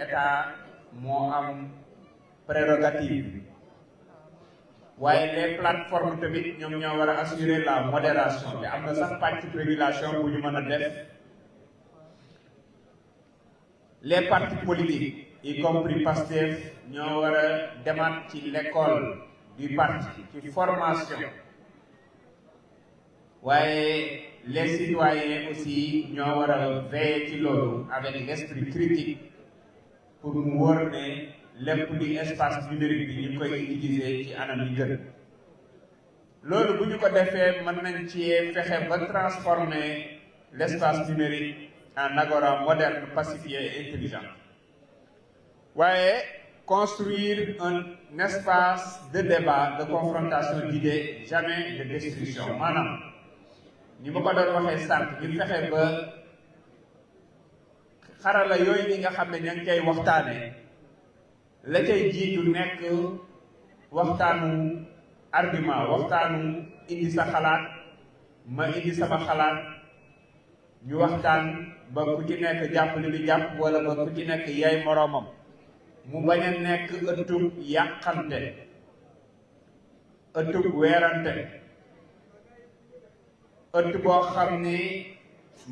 état moo am prérogative waaye les plateformes tamit ñoom ñoo war a assurer la modération te am na sax pàcc régulation bu ñu mën a def les partis politiques y compris Pastef ñoo war a demaat ci l'école du parti ci formation waaye les citoyens aussi ñoo war a veiller ci loolu avec l'esprit critique pour mu wóor ne lépp di espace numérique bi ñu koy utiliser ci anam yi gën loolu bu ñu ko defee mën nañ ci fexe ba transformer l'espace numérique en agora moderne pacifié et intelligent waaye construire un espace de débat de confrontation d'idées jamais de destruction maanaam ni ma ko doon waxee sànq ñu fexe ba xarala yooyu yi nga xam ne ña ngi koy waxtaanee la cay jiitu nekk waxtaanu argument waxtaanu indi sa xalaat ma indi sama xalaat ñu waxtaan ba ku ci nekk jàpp li di jàpp wala ba ku ci nekk yay moroomam mu bañ a nekk ëttub yàqante ëttub weerante ëtt boo xam ni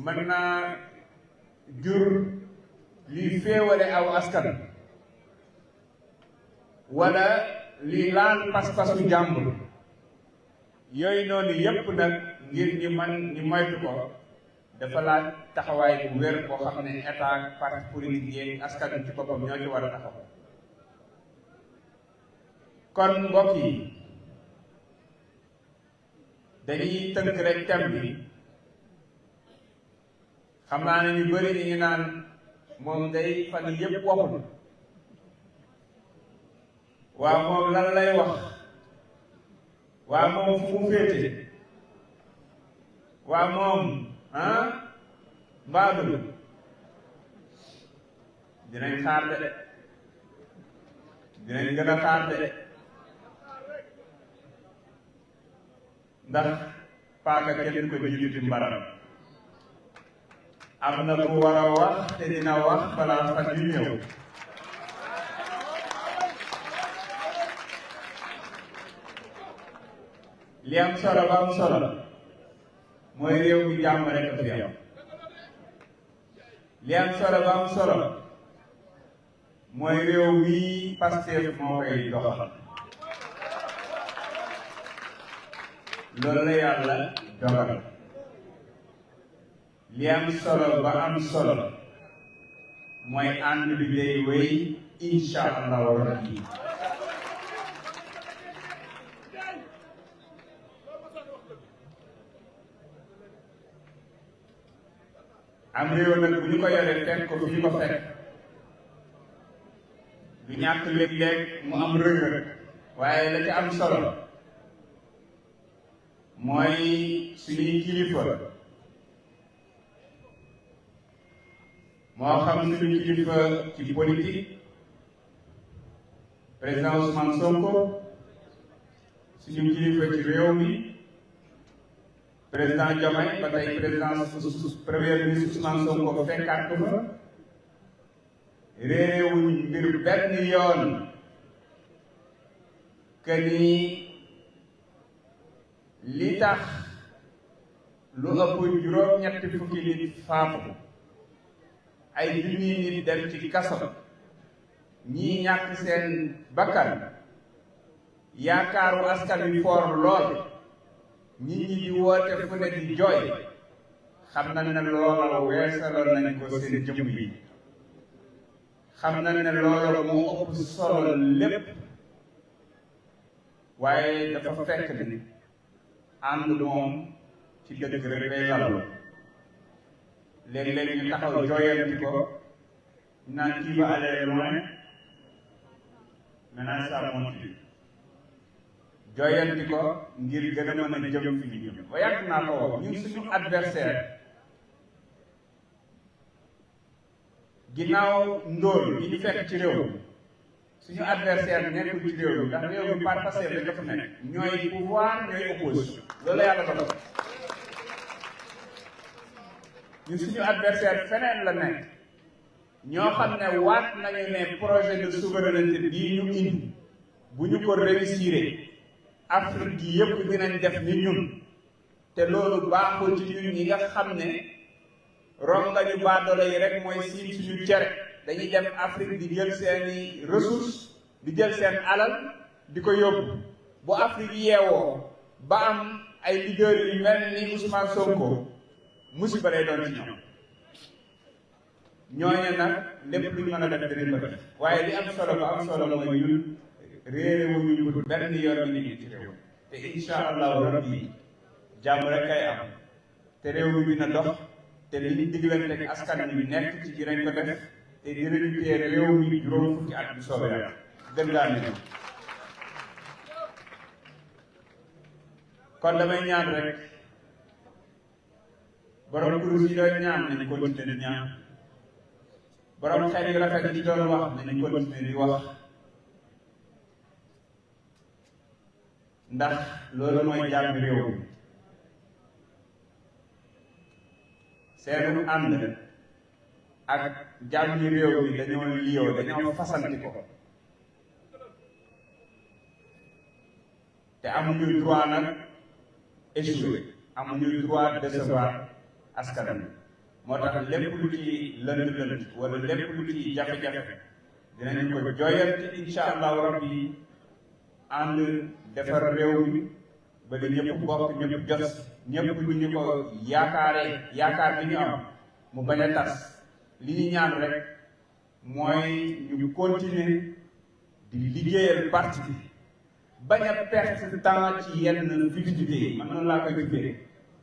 mën naa jur liy féewale aw askan wala li laal pas-pasu jàmbur yooyu noonu yépp nag ngir ñu moytu ko dafa laaj taxawaay bu wér boo xam ne état parti politique yi askan ci boppam ñoo ci war a taxaw kon mbokk yi dañuy tënk rek thème bi xam naa ne ñu bëri ni ñu naan moom day fan yépp waxul waa moom lan lay wax waa moom fu mu féete waa moom mbaadu dinañ xaar de dinañ gën a xaar de ndax paaka kenn ko jiitu ci mbaram am na ku war a wax te dina wax balaa fan yu ñëw li am solo ba am solo mooy réew mi jàmm rek a fi am li am solo ba am solo mooy réew mi Pastef moo koy doxal loolu la yàlla dogal li am solo ba am solo mooy ànd bi day wéy incha allahu rabbi am réew nag bu ñu ko yoree fekk ko fi ñu ko fekk du ñàkk léeg-léeg mu am rëg-rëg waaye la ci am solo mooy suñuy kilifa moo xam suñu kilifa ci politique président Ousmane Sonko suñu kilifa ci réew mi président Diomaye ba tey président premier ministre Ousmane Sonko fekkaat ko fa réewuñ mbir benn yoon que ni li tax lu ëpp juróom-ñetti fukki nit faatu ay junni nit dem ci kaso ñii ñàkk seen bakkan yaakaaru askan wi foor lool nit ñi di woote fu ne di jooy xam na ne loola weesaloon nañ ko seen jëmm yi xam na ne loola moo ëpp solo lépp waaye dafa fekk ni ànd moom ci dëgg rek day lalu léeg-léeg ñu taxaw jooyanti ko naan kii ba aller loin maintenant ça monte jooyanti ko ngir gën a mën a jëm fi ñu jëm ba yàgg naa ko wax ñun suñu adversaire ginnaaw ndóol yi ñu fekk ci réew mi suñu adversaire nekkul ci réew mi ndax réew mi par passé la dafa nekk ñooy pouvoir ñooy opposition loolu la yàlla dogal ñun suñu adversaire feneen la nekk ñoo xam ne waat nañu ne projet de souveraineté bii ñu indi bu ñu ko réussir Afrique gi yëpp dinañ def ni ñun te loolu baaxul ci ñun ñi nga xam ne rongañu baadoolo yi rek mooy siin suñu cere dañuy dem Afrique di jël seeni ressources di jël seen alal di ko yóbbu bu Afrique yeewoo ba am ay leaders yu mel ni Ousmane Sonko musiba lay doon ci ñoom ñooñu nag lépp luñ mën a def dinañ ko def waaye li am solo ba am solo mooy ñun réeré wuñu ko benn yoon nit ñi ci réew te incha allahu rabbi jàmm rek kay am te réew mi dina dox te li ñu diglante ak askan wi nekk ci dinañ ko def te dinañu téye réew mi juróom fukki at bu soobee yàlla gën ngaa nit kon damay ñaan rek borom kurus yi doon ñaan nañ continuer di ñaan borom xel yu rafet yi doon wax nañ continuer di wax ndax loolu mooy jàmm réew mi seenu ànd ak jàmm réew mi dañoo liyoo dañoo fasanti ko te amuñu droit nag échouer amuñu droit décevoir askan wi moo tax lépp lu ci lënd wala lépp lu ci jafe-jafe dinañ ko jooyante insha allahu rabbi ànd defar réew mi ba li ñëpp bokk ñëpp jot ñëpp lu ñu ko yaakaar bi ñu am mu bañ a tas li ñu ñaan rek mooy ñu continuer di liggéeyal parti bi bañ a perte temps ci yenn futilité yi man noonu laa koy tuddee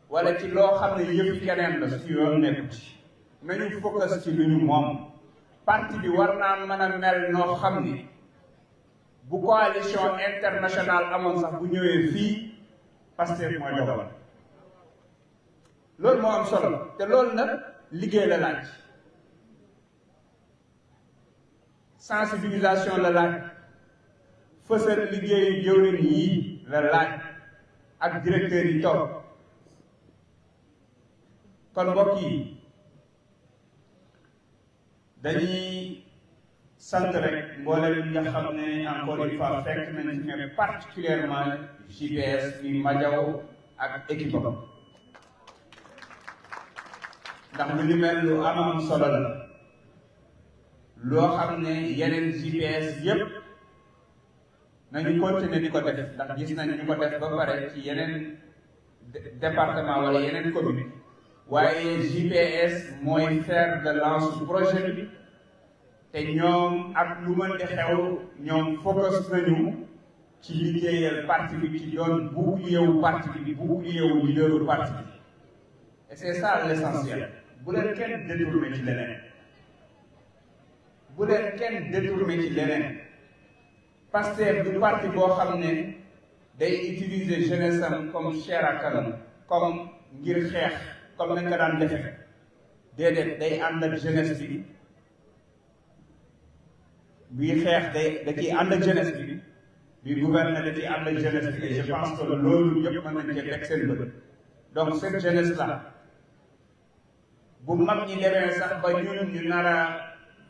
wala ci loo xam ne yëpp keneen la suñu yoon nekku ci nañu focus ci lu ñu moom parti bi war naa mën a mel noo xam ni bu coalition internationale amoon sax bu ñëwee fii Pastef mooy dogal loolu moo am solo te loolu nag liggéey la laaj sensibilisation la laaj fësal liggéeyu jëwriñ yi la laaj ak directeur yi toog kon mbokk yi dañuy sant rek mboolem ñi nga xam ne encore une fois fekk nañ ci mais particulièrement JPS mi Madiaw ak équipe am ndax lu ñu mel lu am solo la loo xam ne yeneen JPS yépp nañu continuer di ko def ndax gis nañ ñu ko def ba pare ci yeneen département wala yeneen commune waaye JPS mooy fer de lance projet bi te ñoom ak lu mën di xew ñoom focus nañu ci liggéeyal parti bi ci doon bouclier wu parti bi bouclier wu leaderu parti bi et c'est ça l'essentiel bu leen kenn détourné ci leneen bu leen kenn détourné ci leneen Pastef du parti boo xam ne day utiliser jeunesse am comme chair à canon comme ngir xeex comme nañ ko daan defe déedéet day ànd ak jeunesse bi bii xeex da ciy ànd ak jeunesse bi bii gouverner da ciy ànd ak jeunesse bi et je pense que loolu yëpp mën nañ cee teg seen bët donc cette jeunesse là bu mag ñi demee sax ba ñun ñu nar a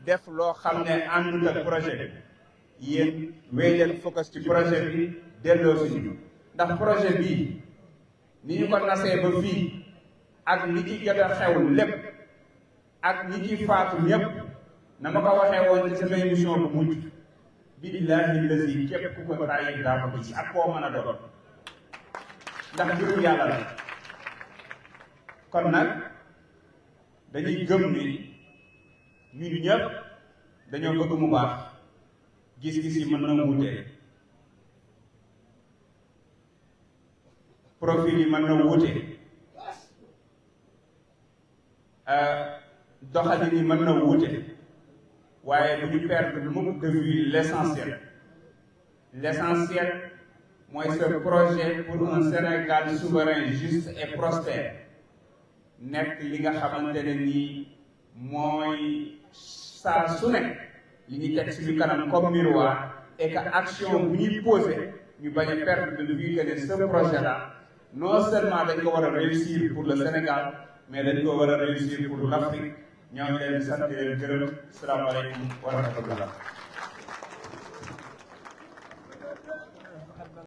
def loo xam ne àndut ak projet bi yéen wéy leen focus ci projet bi delloo suñu ndax projet bii ni ñu ko nasee ba fii ak li ci jot a xew lépp ak ñi ci faatu ñépp na ma ko waxee woon ci sama émission bu mujj billaahi lazi képp ku ko trahir daa ko ci ak koo mën a doon ndax mbiru yàlla la kon nag dañuy gëm ni ñun ñëpp dañoo bëgg mu baax gis-gis yi mën na wuute profil yi mën na wuute doxalin yi mën na wuute waaye bu ñu perdre mukk de vue l'essentiel mooy ce projet pour un Sénégal souverain juste et prospère nekk li nga xamante ne nii mooy saa su nekk li ñuy teg suñu kanam comme miroir et que action bu ñuy posé ñu bañ a perdre de vue que ne ce projet là non seulement dañ ko war a réussir pour le Sénégal mais dañ ko war a réussir pour l'Afrique ñoo ngi leen di sant di leen gërëm salaamaaleykum wa rahmatullah